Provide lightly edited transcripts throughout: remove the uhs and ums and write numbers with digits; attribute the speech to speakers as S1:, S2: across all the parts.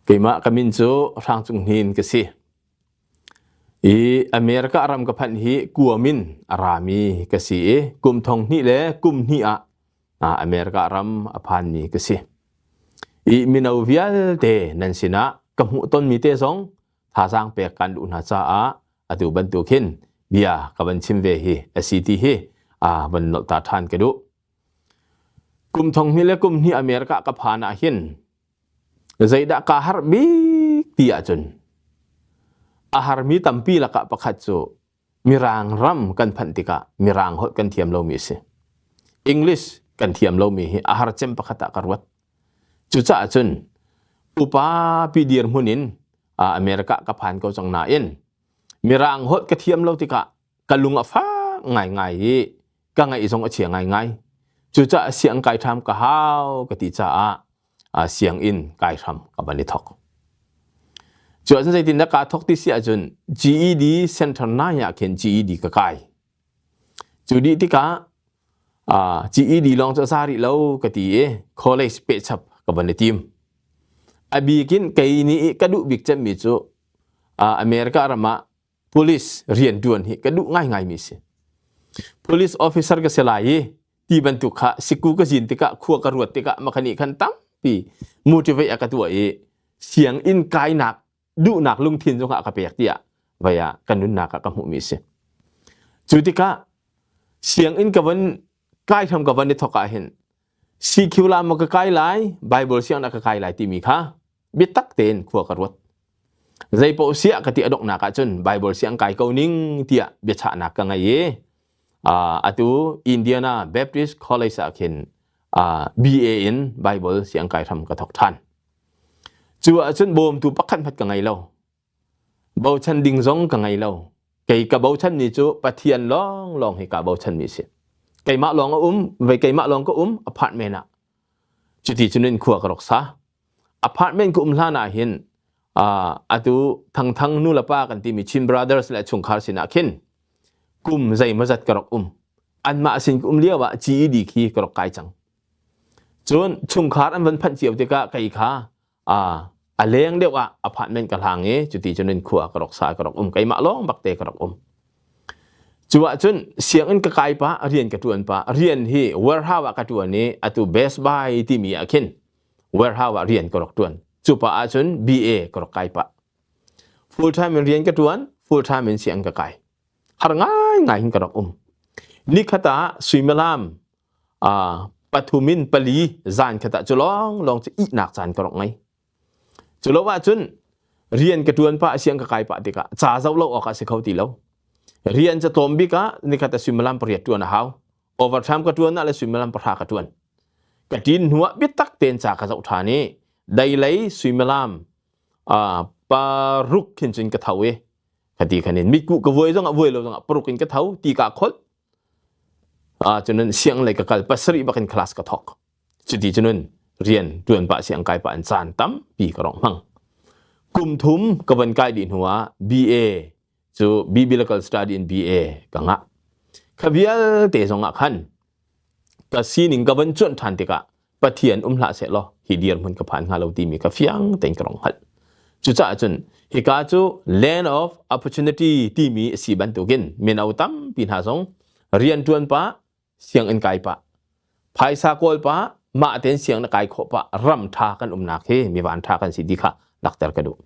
S1: Keimah ka min cu Hrang Cung Hnin ka si. I America ram ka phanh hi kuam in a rami ka si i kum thong hnih le kum hnih ah America ram a phanmi ka si. I mino vialte nan sinah ka hmuh tonmi te zong thazaang pek kan duh hna caah atu bantuk hin bia ka van chim ve hi a si ti hi a van nolh ta ṭhan ka duh. Kum thong hnih le kum hnih America ka phan ah hin Zeidah kaa harh bik ti ahcun a harmi tampi lakah pakhat cu Mirang ram kan phanh tikah Mirang holh kan thiam lomi a si. English kan thiam lomi hi a har cem pakhat ah ka ruat. Cucaah cun upa pi dirhmun in America ka phan ko cang nain Mirang holh ka thiam lo tikah ka lung a fak ngaingai i ka ngaih zong a chia ngaingai. Cucaah siang kai ṭham ka hau ka ti caah sianginn kai hram ka van i thok. Cu ahcun zeitindah kaa thok ti si ahcun GED Center 9 ah khin GED ka kai. Cu dih tikah GED lawng cu a za rih lo ka ti i college pehchap ka van i tim. A bik in kei nih ka duh bik cemmi cu America ram ah police rian ṭuan hi ka duh ngaingaimi si. Police officer ka si lai i ti bantuk kha siku ka zin tikah khua ka ruat tikah makhani khan tampi motivate a ka tuah i sianginn kainak duhnak lungthin zongah ka pek tiah vai ah ka nunnak ah ka hmuhmi si. Cu tikah sianginn ka von kai hram ka von i thok ah hin CQ la maw ka kai lai Bible sianginn ah ka kai lai timi kha biatak tein khua ka ruat. Zeipaoh siah ka ti a donghnak ahcun Bible siang kai ko ning tiah biachahnak ka ngei i atu Indiana Baptist College ah khin BA in Bible siang kai hram ka thok ṭhan. Cu ahcun bawmtu pakhat hmat ka ngei lo. Bochan ding zong ka ngei lo. Kei ka bochan mi cu Pathian lawng lawng hi ka bochan mi si. Keimah lawng a um, vei keimah lawng ka um apartment ah. Cuti cun in khua ka rak sa. Apartment ka um hlan ah hin atu thangthang nu le pa kan timi Chin Brothers le chungkhar sinah khin kum zeimawzat ka rak um. Anmah sin ka um lio ah GED khi ka rak kai cang. Cun chungkhar an van phanh cio tikah kei kha a leng deuh ah apartment ka hlang i cuti cun in khua ka rak sa ka rak um keimah lawng bak te ka rak um. Cu ahcun sianginn ka kai pah rian ka ṭuan pah rian hi warehouse ah ka ṭuan i atu Best Buy timi ah khin warehouse ah rian ka rak ṭuan. Cu pah ahcun BA ka rak kai pah. Full time in rian ka ṭuan, full time in sianginn ka kai. Har ngaingai hin ka rak um. Nikhat ah suimilam pathum in pali zan khat ah cu lawng lawng cu ihnak caan ka rak ngei. Cu lo ahcun rian ka ṭuan pah siang ka kai pah tikah ca zoh lo awk ah si kho ti lo. Rian ca tlawm bik ah nikhat ah suimilam pariat ṭuan a hau. Overtime ka ṭuan ah le suimilam pahra ka ṭuan. Ka ṭin hnu ah biatak tein ca ka zoh ṭhan i deilei suimilam paruk khin cun ka tho i khati khan in mitkuh ka vuai zong ah vuai lo zong ah paruk in ka tho ti ka kholh cun siang lei ka kal pasarih bak in class ka thok. Cuti cun rian ṭuan pah siang kai pah in caan tampi ka rong hmang. Kum thum ka van kai dih hnu ah BA cu Biblical Study in BA ka ngah. Kha vialte zong ah khan ka sining ka van cuanh ṭhan tikah Pathian um hlah seh law hi dirhmun ka phan hnga lo timi ka fiang tein ka rong hngalh. Cucaah cun hika cu land of opportunity timi a si bantukin mino tampi hna zong rian ṭuan pah sianginn kai pah phaisa kawl pah mah tein siang na kai khawh pah ram ṭha kan umnak hi mi van ṭha kan si ti kha lakter ka duh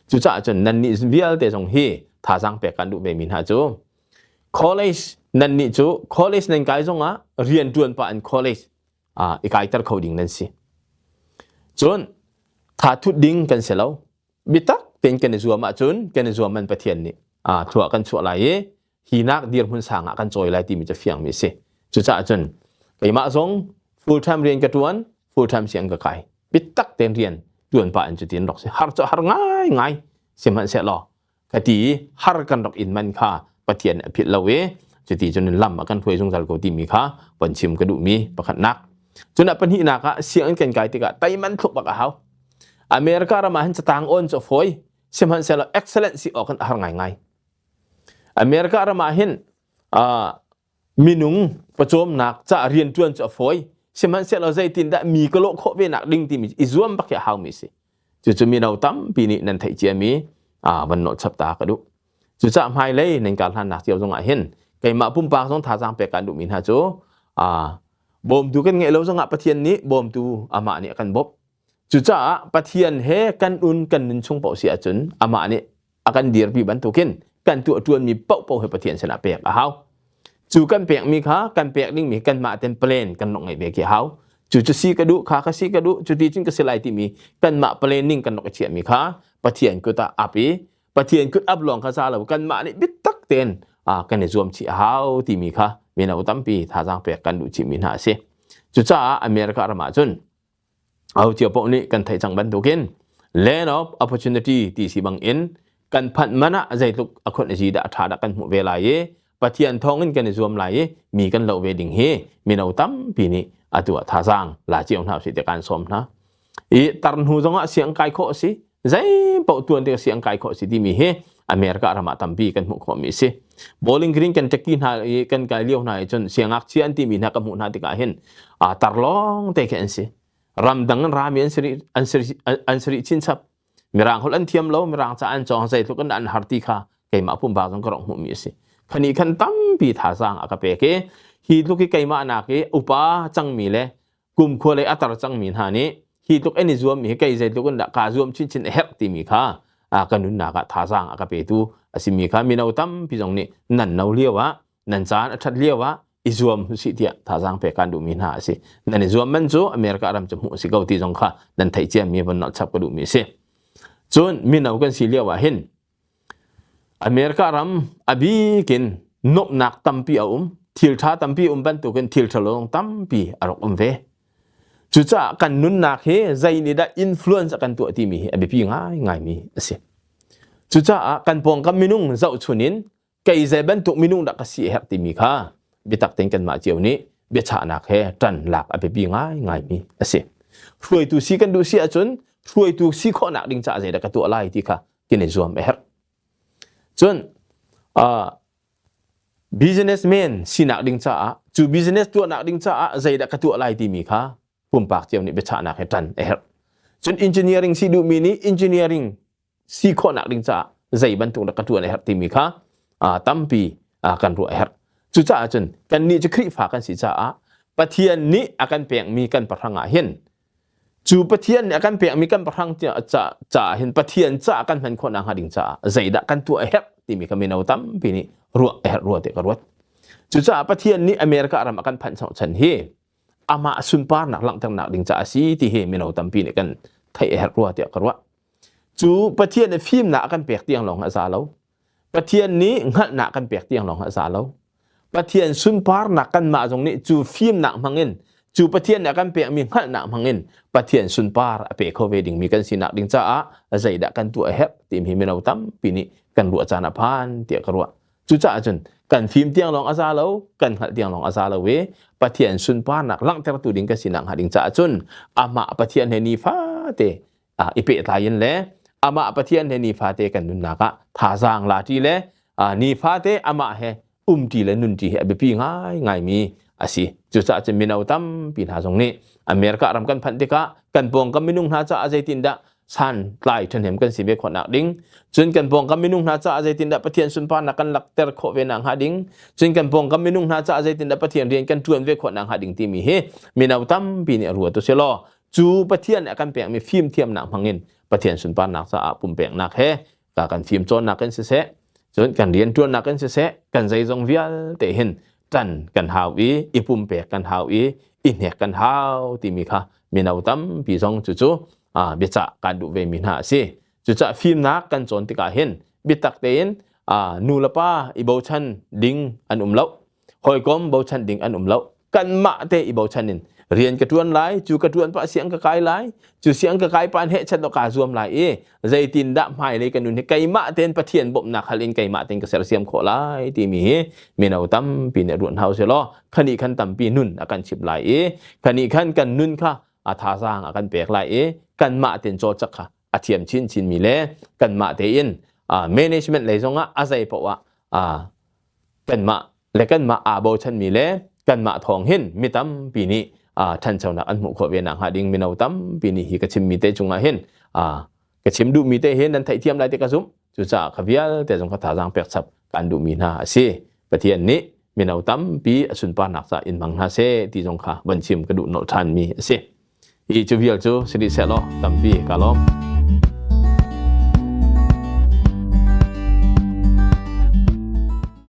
S1: cucaah cun nannih vialte zong hi thazaang pek kan duh ve mi hna cu college nannih cu college nan kai zong ah rian ṭuan pah in college i kaiter kho ding nan si cun tha thut ding kan si lo bitak tein kan i zuam ahcun kan i zuam man Pathian nih thua kan chuah lai i hi nak dirhmun sang ah kan cawi lai timi cu fiangmi a si. Cucaah cun keimah zong full time rian ka ṭuan, full time siang ka kai. Bitak tein rian ṭuan pah in cutin rak si. Har cu har ngai ngai sihmanhsehlaw ka ti i har kan rak in man kha Pathian a philh lo i cuti cun lam a kan hruai zungzal ko timi kha von chim ka duhmi pakhatnak. Cun a pahnihnak ah sianginn kan kai tikah teiman thluk bak a hau. America ram ah hin catang awn cu a fawi, sihmanhsehlaw excellent si awk in a har ngaingai. America ram ah hin minung pawcawmnak ca rianṭuan cu a fawi. Sihmanhsehlaw zeitindah mi ka lawh khawh ve nak ding timi i zuam bak hi a haumi si. Cucu mino tampi nih nan theih ciami van nolh chap ta ka duh. Cucaah hmailei nan kar hlannak cio zongah hin keimah pumpak zong thazaang pek kaan duhmi hna cu bawmtu kan ngeih lo zongah Pathian nih bawmtu amah nih a kan bawmh. Cucaah Pathian he kan un kan nun chung paoh si ahcun amah nih a kan dirpi bantukin kan tuah ṭuanmi paohpaoh hi Pathian sinah pek a hau. Cu kan pekmi kha kan pek dingmi kanmah ten plan kan rak ngeih ve khi a hau. Cu cu si ka duh, kha ka si ka duh, cu ti cun ka si lai timi kanmah planning kan rak i chiahmi kha Pathian kut ah ap i Pathian kut ap lawng kha za lo kanmah nih biatak tein kan i zuam chih a hau timi kha mino tampi thazaang pek kan duh chihmi hna a si. Cucaah America ram ah cun Aho cio paoh nih kan theih cang bantukin land of opportunity ti si bangin kan phanh man ah zeitluk a khuanh a zi dah a ṭha dah kan hmuh ve lai i Pathian thawngin kan i zuam lai i mi kan loh ve ding hi mino tampi nih atu ah thazaang la cio hna usih tiah kaan sawm hna. I tar hnu zongah siang kai khawh a si, zei paoh tuan tikah siang kai khawh a si timi hi America ram ah tampi kan hmuh khawhmi a si. Bowling Green Kentucky hna i kan kai lio hna i cun siangngakchia an timi hna ka hmuh hna tikah hin tar lawng te khi an si. Ramdang in rami an si an si an si rih chinchap. Mirang holh an thiam lo, mirang ca an cawng zeitluk in an har ti kha keimah pumpak zong ka rak hmuhmi a si. Khani khan tampi thazaang a ka pek i hi tluk hi keimah nak i upa cangmi le kumkhua lei a tar cangmi hna nih hi tluk an i zuammi hi kei zeitluk in dah kaa zuam chinchin a herh timi kha ka nunnak ah thazaang a ka petu a simi kha mino tampi zong nih nan no lio ah nan caan a ṭhat lio ah i zuam usih tiah thazaang pek kaan duhmi hna a si. Nan i zuam man cu America ram cu hmuh a si ko ti zong kha nan theih ciami von nolh chap ka duhmi a si. Cun mino kan si lio ah hin America ram a bikin nuamhnak tampi a um, thil ṭha tampi um bantukin thil ṭhalo zong tampi a rak um ve. Cucaah kan nunnak hi zei nih dah influence a kan tuah timi hi a biapi ngaingaimi a si. Cucaah kan pawngkam minung zohchun in kei zei bantuk minung dah ka si a herh timi kha biatak tein kanmah cio nih biachahnak he ṭan lak a biapi ngaingaimi a si. Hruaitu si kan duh si ahcun hruaitu si khawhnak ding caah zeidah ka tuah lai ti kha kan i zuam a herh. Cun businessman sinak ding caah cu business tuahnak ding caah zeidah ka tuah lai timi kha pumpak cio nih biachahnak he ṭan a herh. Cun engineering si duhmi nih engineering si khawhnak ding caah zei bantuk dah ka ṭuan a herh timi kha tampi kan ruah a herh. Cucaah cun kannih cu Khrihfa kan si caah Pathian nih a kan pekmi kan pahrang ah hin Cu Pathian nih a kan pekmi kan pahrang caah hin Pathian caah kan hman khawh nakhnga ding caah zeidah kan tuah a herh timi kha mino tampi nih ruah a herh rua tiah ka ruat. Cucaah Pathian nih America ram a kan phanh chan hi amah sunparnak langhternak ding caah a si ti hi mino tampi nih kan theih a herh rua tiah ka ruah. Cu Pathian nih fimnak a kan pek tiang lawng a za lo. Pathian nih hngalhnak kan pek tiang lawng a za lo. Pathian sunparnak kanmah zong nih cu fimnak hmangin cu Pathian nih a kan pekmi hngalhnak hmangin Pathian sunpar a pe kho ve dingmi kan sinak ding caah zeidah kan tuah a herh timi hi mino tampi nih kan ruah caan a phan tiah ka ruah. Cucaah cun kan fim tiang lawng a za lo, kan hngalh tiang lawng a za lo i Pathian sunparnak langhtertu ding kan sinak hnga ding caah cun amah Pathian he nifate i pehtlai in le amah Pathian he nifate kan nunnak ah thazaang la ṭi le nifate amah he umṭi le nunṭi hi a biapi ngaingaimi a si. Cucaah cun mino tampi hna zong nih America ram kan phanh tikah kan pawngkam minung hna caah zeitindah san tlai ṭhahnem kan si ve khawhnak ding cun kan pawngkam minung hna caah zeitindah Pathian sunparnak kan lakter khawh ve nak hnga ding cun kan pawngkam minung hna caah zeitindah Pathian rian kan ṭuan ve khawhnak hnga ding timi hi mino tampi nih ruat u sih law cu Pathian nih a kan pekmi fimthiamnak hmangin Pathian sunparnak caah pumpeknak he kan fimcawnnak in siseh cun kan rianṭuannak in siseh kan zeizong vialte hin ṭan kan hau i i pumpek kan hau i i hnek kan hau timi kha mino tampi zong cucu biacah kan duh vemi hna a si. Cucaah fimnak kan cawn tikah hin biatak tein nu le pa i bochan ding an um lo. Hawikom bochan ding an um lo. Kanmah te i bochan in rian ka ṭuan lai, cu ka ṭuan pah siang ka kai lai, cu siang ka kai pah heh chat ka zuam lai i zeitindah hmailei ka nun hi keimah tein Pathian bawmhnak hal in keimah tein ka sersiam khawh lai timi hi mino tampi nih ruat hna usih law khani khan tampi nun a kan chimh lai i khani khan kan nun kha a thazaang a kan pek lai i kanmah tein cawlcak kha a thiam chinchin mi le kanmah tein management lei zongah a zei poah ah kanmah le kanmah aa bochanmi le kanmah thawng hin mi tampi nih ṭhanchonak an hmuh khawh ve nakhnga ding mino tampi nih hi ka chimmi te cungah hin. Ka chim duhmi te hin nan theihthiam lai ti ka zumh. Cucaah kha vialte zong kha thazaang pek chap kan duhmi hna a si. Pathian nih mino tampi a sunparnak ca in hmang hna seh ti zong kha van chim ka duh nolh ṭhanmi a si. Hi cu vial cu si rih seh law tampi ka lawm.